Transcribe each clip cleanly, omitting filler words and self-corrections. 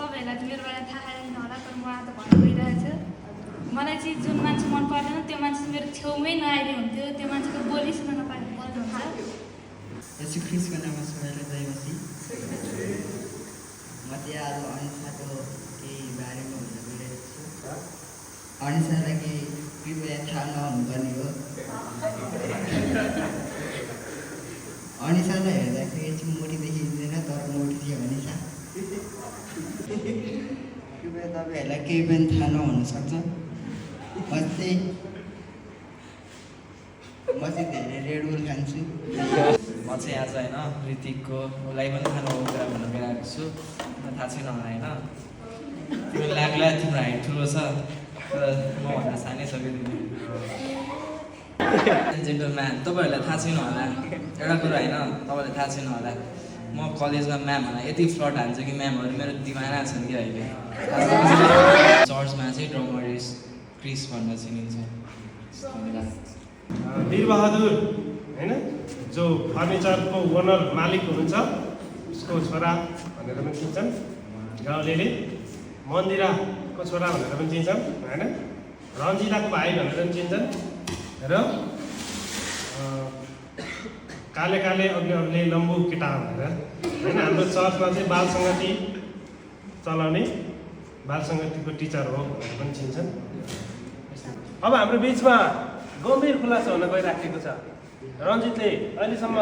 तपाईँहरूलाई त मेरो बारेमा थाहा छैन होला तर म आज भन्न गइरहेको छु मलाई चाहिँ जुन मान्छे मन पर्दैन त्यो मान्छे मेरो छेउमै नआइदिए हुन्थ्यो त्यो मान्छेको बोली सुन्न नपाए मन हुन्छ यसो ख्रिसको नाममा सबैलाई जयमसी म चाहिँ आज अनिसाको केही बारेमा भन्न गइरहेको छु अनिसालाई केही कृपया थाहा नहुनुपर्ने हो अनिसालाई हेर्दाखेरि चाहिँ मोटी देखिँदैन तर मोटी थियो अनिसा कृपया तपाईँहरूलाई केही पनि थाहा नहुनसक्छ म चाहिँ धेरै रेड बुल खान्छु म चाहिँ आज होइन ऋतिकको उसलाई पनि थाहा नहुने कुरा भन्न गइरहेको छु थाहा छैन मलाई होइन तिम्रो लाग्ला तिम्रो हाइट ठुलो छ तर मभन्दा सानै छ कि तिमी जेन्टलम्यान तपाईँहरूलाई थाहा छैन होला एउटा कुरा होइन तपाईँलाई थाहा छैन होला म कलेजमा म्यामहरूलाई यति फ्लट हान्छु कि म्यामहरू मेरो दिमाना छन् कि अहिले चर्चमा चाहिँ ड्रमरिस क्रिस भनेर चिनिन्छ वीरबहादुर होइन जो फर्निचरको ओनर मालिक हुनुहुन्छ उसको छोरा भनेर पनि चिन्छन् गाउँलेले मन्दिराको छोरा भनेर पनि चिन्छन् होइन रन्जिताको भाइ भनेर पनि चिन्छन् र काले काले अग्ले अग्ले लम्बु केटा भनेर होइन हाम्रो चर्चमा चाहिँ बाल सङ्गति चलाउने बाल सङ्गतिको टिचर हो भनेर पनि चिन्छन् अब हाम्रो बिचमा गम्भीर खुलासा हुन गइराखेको छ रन्जितले अहिलेसम्म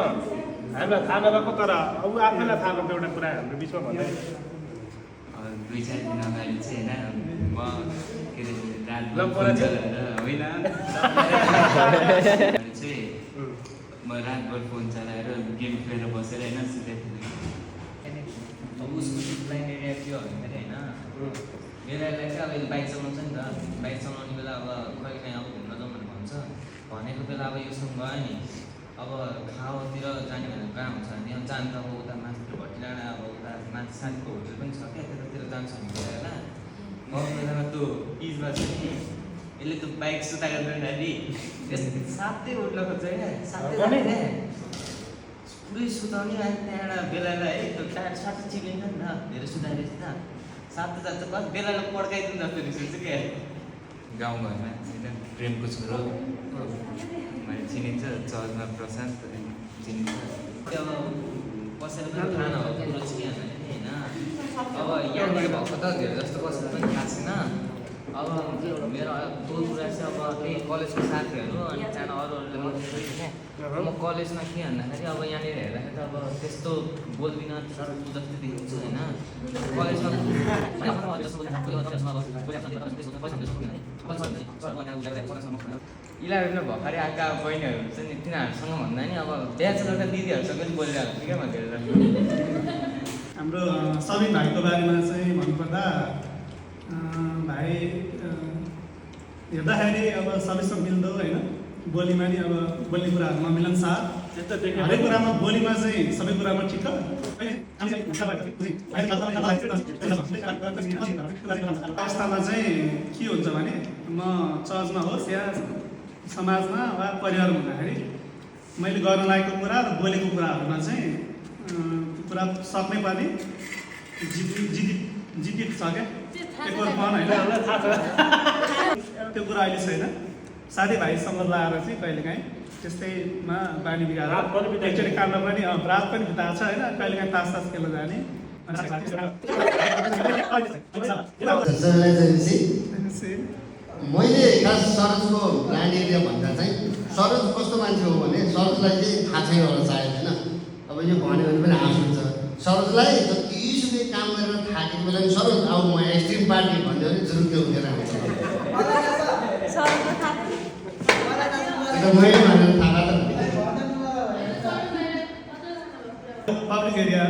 हामीलाई थाहा नभएको तर अब आफैलाई थाहा भएको एउटा कुरा हाम्रो बिचमा भन्दै दुई चार दिन अगाडि चाहिँ होइन म के अरे रात होइन चाहिँ म रातभर फोन चलाएर गेम खेलेर बसेर होइन सुतेको अब उसको ब्लाइन्ड एरिया थियो भने होइन मेरालाई चाहिँ अब यसले बाइक चलाउँछ नि त बाइक चलाउने बेला अब कहिले काहीँ अब घुम्न जाउँ भनेर भन्छ भनेको बेला अब योसँग गयो नि अब ठाउँतिर जाने भनेर कहाँ हुन्छ भने अब जान्छ अब उता माथितिर भट्टी डाँडा अब उता माथि साथीको होटल पनि छ क्या त्यतातिर जान्छ भने बेला गाउँ बेलामा त्यो पिचमा छ नि यसले त्यो बाइक सुता गरेर नि सातै होटल खोज्छ क्या सातै पुरै सुताउने अनि त्यहाँबाट बेलालाई है त्यो टायर साथै चिप्लिन्छ नि त धेरै सुताएर त साथै जान्छ कति बेलालाई पड्काइदिनु जस्तो रिस क्या गाउँघरमा होइन प्रेमको छोरो मैले चिनिन्छ चर्चमा प्रशान्त चिनिन्छ अब कसैले पनि थाहा नभएको कुरो चिनिहाल्छ नि होइन अब यहाँनिर भएको त धेरै जस्तो कसैलाई पनि थाहा छैन अब मेरो दोल कुरा चाहिँ अब त्यही कलेजको साथीहरू अनि त्यहाँबाट अरूहरूले म क्या म कलेजमा के भन्दाखेरि अब यहाँनिर हेर्दाखेरि त अब त्यस्तो बोल्दिनँ जस्तो देखिन्छ होइन कलेजमा इलेभेनमा भर्खरै आएका बहिनीहरू चाहिँ नि तिनीहरूसँग भन्दा नि अब ब्याचलरका दिदीहरूसँग पनि बोलिरहेको छु क्या म धेरै हाम्रो सबिन भाइको बारेमा चाहिँ भन्नुपर्दा भाइ हेर्दाखेरि अब सबैसँग मिल्दो होइन बोलीमा नि अब बोल्ने कुराहरूमा मिलनसार हरेक कुरामा बोलीमा चाहिँ सबै कुरामा ठिक अवस्थामा चाहिँ के हुन्छ भने म चर्चमा होस् या समाजमा वा परिवारमा हुँदाखेरि मैले गर्न लागेको कुरा र बोलेको कुराहरूमा चाहिँ कुरा सक्नै पर्ने जितिक छ क्या एकपन होइन त्यो कुरा अहिले छैन साथीभाइसँग लाएर चाहिँ कहिलेकाहीँ त्यस्तैमा बानी बिगाएर एकचोटि काममा पनि रात पनि बिताएको छ होइन कहिलेकाहीँ तास खेल्न जाने मैले खास सरोजको ल्यान्ड एरिया भन्दा चाहिँ सरोज कस्तो मान्छे हो भने सरोजलाई चाहिँ थाहा छैन होला सायद होइन अब यो भन्यो भने पनि हाँस हुन्छ सरोजलाई जतिसुकै काम गरेर थाकेको बेला पनि सरोज अब म एक्सट्रिम पार्टी भन्यो भने जुरुक्कै उठेर आउँछ मैले भनेर थाहा त पब्लिक एरिया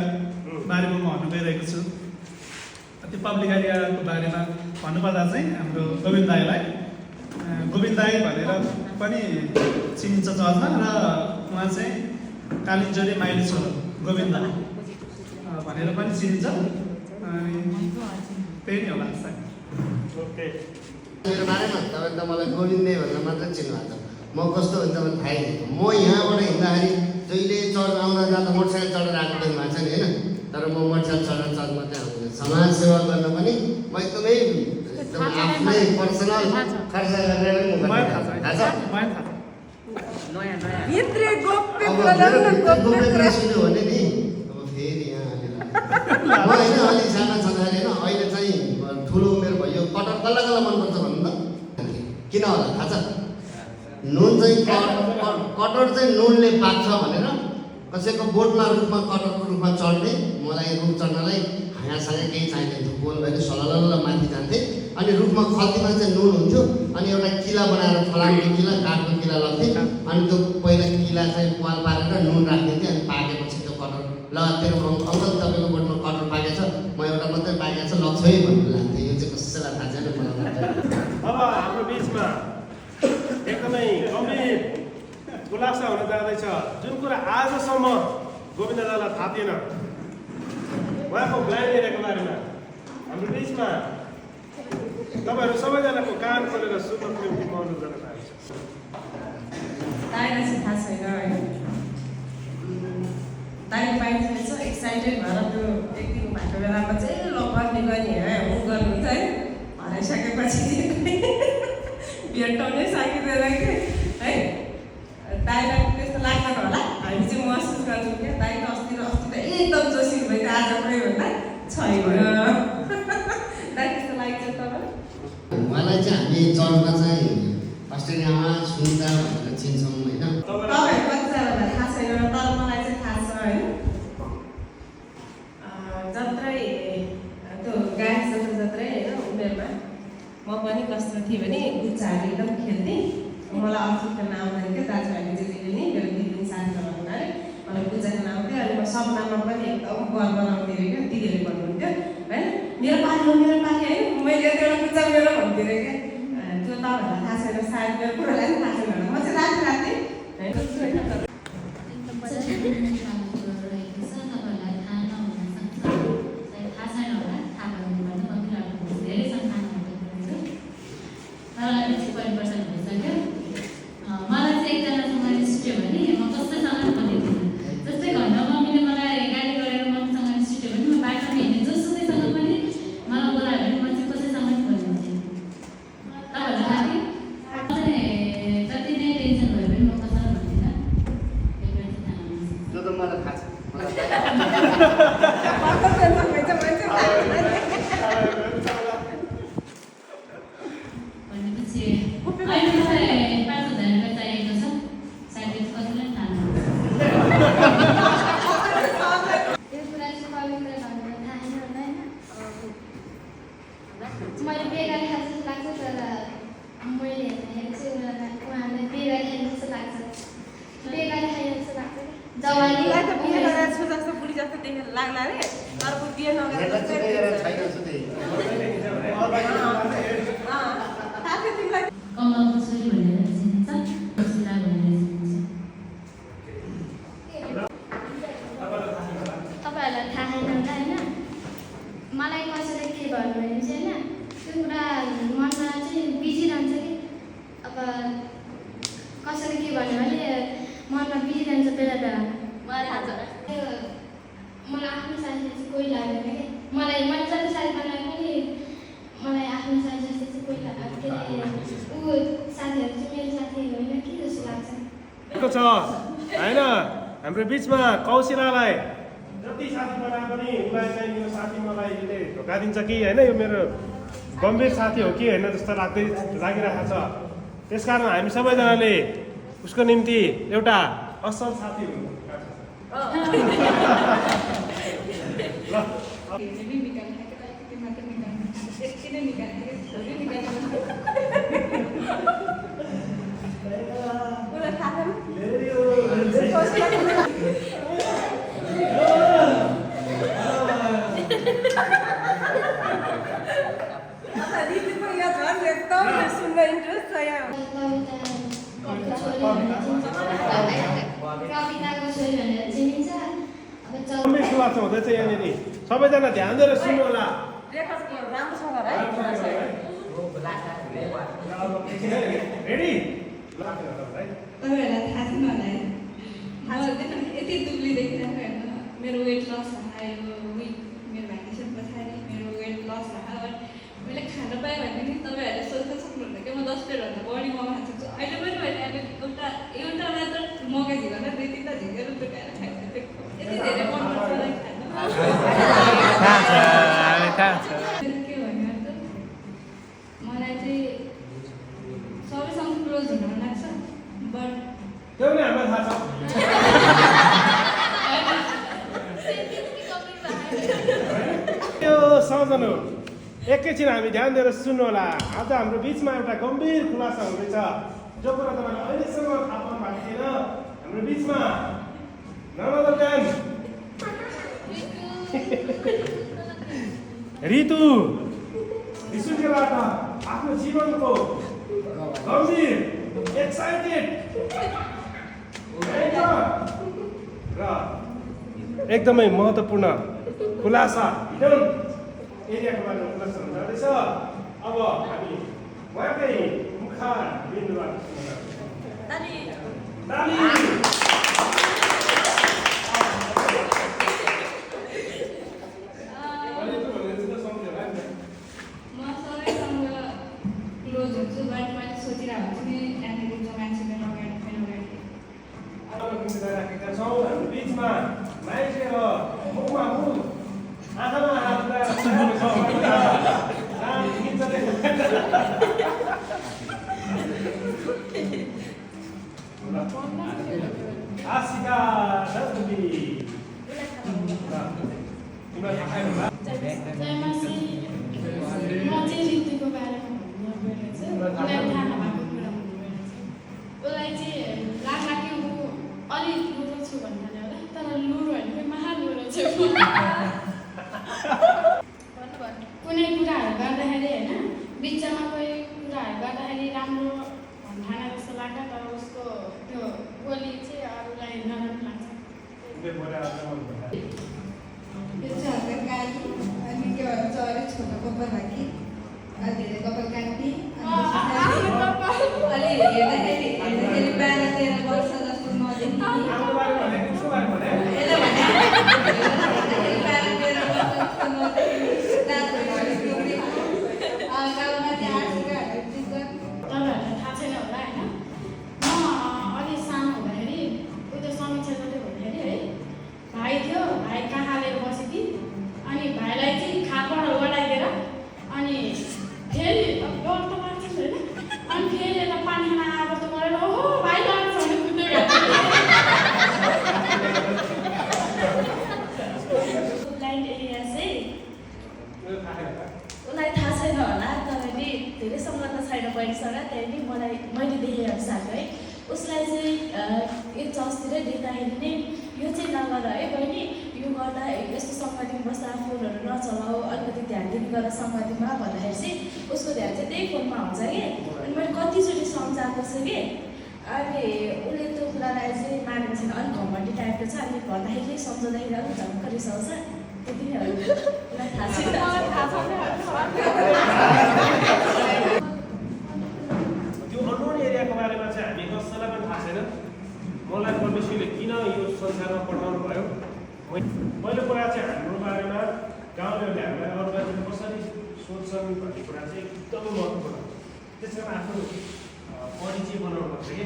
बारेमा म भन्नु गइरहेको छु त्यो पब्लिक एरियाको बारेमा भन्नुपर्दा चाहिँ हाम्रो गोविन्द दाई भनेर पनि चिनिन्छ चर्चमा र उहाँ चाहिँ कालिन्जोले माइली छोरो गोविन्द भनेर पनि चिनिन्छ अनि त्यही नै होला ओके मेरो बारेमा तपाईँ त मलाई गोविन्दे भनेर मात्र चिन्नुभएको छ म कस्तो हुन्छ भने थाहै छैन म यहाँबाट हिँड्दाखेरि जहिले चर्च आउँदा जाँदा मोटरसाइकल चढेर आएको पनि भएको छ नि होइन तर म मोटरसाइकल चढेर चर्च मात्रै आउँदैन समाज सेवा गर्न एकदमै एकदम आफ्नै पर्सनल खर्च गरेर मलाई थाहा छ थाहा छ मलाई थाहा छ भित्री गोप्य अब कुरा मेरो ल्याउनु, भित्र गोप्य गोप्य कुरा। कुरा सुन्यो भने नि अब फेरि यहाँ हालेर म होइन अलिक साना छँदाखेरि होइन अहिले चाहिँ ठुलो उमेर भयो कटर कल्ला कल्ला मनपर्छ भन्नु त किन होला थाहा छ नुन चाहिँ कटर चाहिँ नुनले पाक्छ भनेर कसैको बोटमा रुखमा कटरको रुखमा चढ्ने मलाई रुख चढ्नलाई हाँगासँग केही चाहिँदैन थियो गोल भएर सलल माथि जान्थेँ अनि रुखमा खल्तीमा चाहिँ नुन हुन्थ्यो अनि एउटा किला बनाएर फलामको किला काठको किला लग्थेँ अनि त्यो पहिला किला चाहिँ पाल पारेर नुन राखिदिन्थेँ अनि पाकेपछि त्यो कटर ल तेरो अङ्कल तपाईँको बोटमा कटर पाकेछ म एउटा मात्रै पाकेको छ लग्छ है भन्नु लान्थेँ यो चाहिँ कसैलाई थाहा छैन मलाई अब हाम्रो बिचमा एकदमै गम्भीर खुलासा हुन जाँदैछ जुन कुरा आजसम्म गोविन्द दालाई थाहा थिएन उहाँको ब्लाइन्ड एरियाको बारेमा हाम्रो बिचमा तपाईँहरू सबैजनाको कान खोलेर सुन्नको निम्ति म अनुरोध गर्न चाहन्छु दाइलाई चाहिँ थाहा छैन होइन दाइ पाइन्छ यसो एक्साइटेड भएर त्यो एक दिन भएको बेलामा चाहिँ ल गर्ने गर्ने ऊ गर्नुहुन्छ है हराइसकेपछि भेट्टाउनै सकिँदैन कि है दाइलाई त्यस्तो लाग्दैन होला हामी चाहिँ महसुस गर्छौँ क्या दाइ त अस्ति त एकदम जोसिलो भयो आज पनि भन्दा छैन दाइ त्यस्तो लाग्छ तपाईँ उहाँलाई चाहिँ हामी चर्चमा चाहिँ अस्ट्रेलियामा सुन्दा भनेर चिन्छौँ होइन तपाईँहरू कतिजनालाई थाहा छैन तर मलाई चाहिँ थाहा छ होइन जत्रै त्यो गाडी जत्रै होइन उमेरमा म पनि कस्तो थिएँ भने गुच्चाहरू एकदम खेल्थेँ मलाई अर्थी खेल्न आउँदैन क्या दाजुभाइले जेले नि मेरो दिदी साथीहरू हुनाले मलाई गुच्चा खेल्न आउँथ्यो अनि म सपनामा पनि एकदम गर बनाउँथेँ अरे क्या दिदीले भन्नुहुन्थ्यो होइन मेरो पाली हो होइन मैले एउटा गुच्चा मेरो भन्थेँ अरे क्या त्यो तपाईँहरूलाई थाहा छैन सायद मेरो कुरालाई पनि थाहा छैन होला म चाहिँ राख्थेँ मैले बेगारी खान्छ जस्तो लाग्छ तर मैले हेर्दाखेरि चाहिँ उहाँलाई बेगारी खाने जस्तो लाग्छ बेगारी खाने जस्तो लाग्छ जवानी बिहे गरेर छु जस्तो बुढी जस्तो देखेर लाग्ला रे तर को बिहे नगरेर कमलको छोरी भनेर चिनिन्छ सुला भनेर चिनिन्छ तपाईँहरूलाई थाहा छैन होला होइन मलाई कसैले के भन्नु भने चाहिँ होइन त्यो कुरा मनमा चाहिँ बिजिरहन्छ कि अब कसैले के भन्यो भने मनमा बिजिरहन्छ बेला बेला मलाई आफ्नो साथी चाहिँ कोही लाग्दैन कि मैले जति साथी बनाए पनि मलाई आफ्नो साथी जस्तो चाहिँ कोही के अरे ऊ साथीहरू चाहिँ मेरो साथी होइन कि जस्तो लाग्छ छ होइन हाम्रो बिचमा कौशिलालाई जति साथी बनाए पनि उसलाई चाहिँ मेरो साथी मलाई यसले धोका दिन्छ कि होइन यो मेरो गम्भीर साथी हो कि होइन जस्तो लागिरहेको छ त्यसकारण हामी सबैजनाले उसको निम्ति एउटा असल साथी हुनु कविताको छोरी भनेर चिनिन्छ गम्भीर खुलासा हुँदैछ यहाँनिर सबैजना ध्यान दिएर सुन्नु होला रेडी तपाईँहरूलाई थाहा छैन होला है यति दुब्ली देखिरहेको हेर्नु मेरो वेट लस आयो मेरो भ्याकेसन पछाडि मेरो वेट लस भयो साँझनो एकैछिन हामी ध्यान दिएर सुन्नु होला। आज हाम्रो बिचमा एउटा गम्भीर खुलासा हुँदैछ, जो कुरा तपाईँले अहिलेसम्म थाहा पाउनु भएको थिएन। हाम्रो बिचमा ऋतु विश्वबाट आफ्नो जीवनको गम्भीर एक्साइटेड र एकदमै महत्त्वपूर्ण खुलासा हिडन एरियाको बारेमा खुलासा हुन जाँदैछ। अब हामी उहाँकै मुखार बिन्दुबाट राखेका छौँ। हाम्रो बिचमा मान्छे र मुखमा मुख आँखामा हात आशिका दसुबी कुनै कुराहरू गर्दाखेरि होइन बिचमा कोही कुराहरू गर्दाखेरि राम्रो भन्ठाना जस्तो लाग्छ, तर उसको त्यो बोली चाहिँ अरूलाई नराम्रो लाग्छ। यो चाहिँ हल्का काली अनि के भन्छ अलिक छोटो कपाल राखी धेरै कपाल काट्ने अलि हेर्दाखेरि 12-13 वर्ष जस्तो नदेखि उसलाई थाहा छैन होला, तपाईँले धेरै सङ्गत छैन बहिनीसँग, त्यहाँदेखि मैले देखेँ अनुसार है उसलाई चाहिँ एक चर्चतिरै देख्दाखेरि नै यो चाहिँ नगर है बहिनी, यो गर्दा यस्तो सङ्गतिमा बस्दा फोनहरू नचलाऊ, अलिकति ध्यान दिनु गर सङ्गतिमा भन्दाखेरि चाहिँ उसको ध्यान चाहिँ त्यही फोनमा हुन्छ कि। अनि मैले कतिचोटि सम्झाएको छु कि, अनि उसले त्यो कुरालाई चाहिँ मानेको छैन, अलिक घमण्डी टाइपको छ। अनि भन्दाखेरि सम्झाउँदाखेरि अलिक झम्क रिसाउँछ, त्यति नै हो। उसलाई थाहा छैन। त्यो अननोन एरियाको बारेमा चाहिँ हामी कसैलाई पनि थाहा छैन। मलाई परमेश्वरले किन यो संसारमा पठाउनु भयो, पहिलो कुरा चाहिँ हाम्रो बारेमा गाउँलेहरूले हामीलाई अरू मान्छेले कसरी सोध्छन् भन्ने कुरा चाहिँ एकदमै महत्त्वपूर्ण। त्यस कारण आफ्नो परिचय बनाउनु पर्छ कि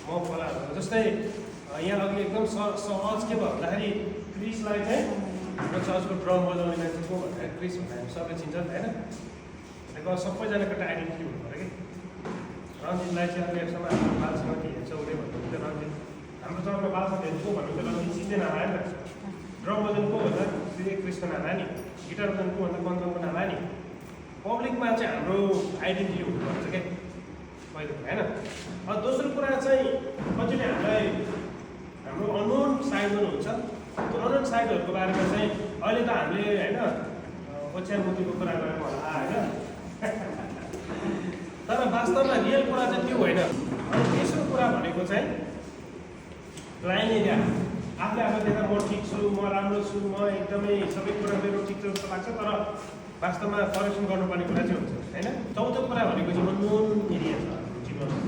म खोला जस्तै यहाँ अघि एकदम सहज के भयो भन्दाखेरि क्रिसलाई चाहिँ हाम्रो चर्चको ड्रम बजाउने मान्छे को भन्दाखेरि क्रिस भन्दा सबले चिन्छन् होइन। सबैजनाको एउटा आइडेन्टिटी हुनु पऱ्यो कि। रञ्जितलाई चाहिँ अब एकसम्म हाम्रो बालसँग के हेर्छ उसले भन्नुहुन्छ रञ्जित, हाम्रो चर्चमा बालसँग हेर्छ को भन्नुहुन्छ रञ्जित चिन्दैन आयो नि त। ड्रम बजाउनु को भन्दा श्री कृष्ण नाला नि, गिटार बजाउनु को भन्दा कञ्चनको नाला नि। पब्लिकमा चाहिँ हाम्रो आइडेन्टिटी हुनुपर्छ क्या पहिलो होइन। दोस्रो कुरा चाहिँ कतिले हामीलाई हाम्रो अननोन साइडहरू हुन्छ, त्यो अननोन साइडहरूको बारेमा चाहिँ अहिले त हामीले होइन ओछ्यानमुखीको कुरा गरेको होला होइन, तर वास्तवमा रियल कुरा चाहिँ त्यो होइन। तेस्रो कुरा भनेको चाहिँ लाइन एरिया, आफूले आफू देख्दा म ठिक छु, म राम्रो छु, म एकदमै सबै कुरा मेरो ठिक छ जस्तो लाग्छ, तर वास्तवमा करेक्सन गर्नुपर्ने कुरा चाहिँ हुन्छ होइन। चौथो कुरा भनेको चाहिँ अननोन एरिया छ जीवनमा।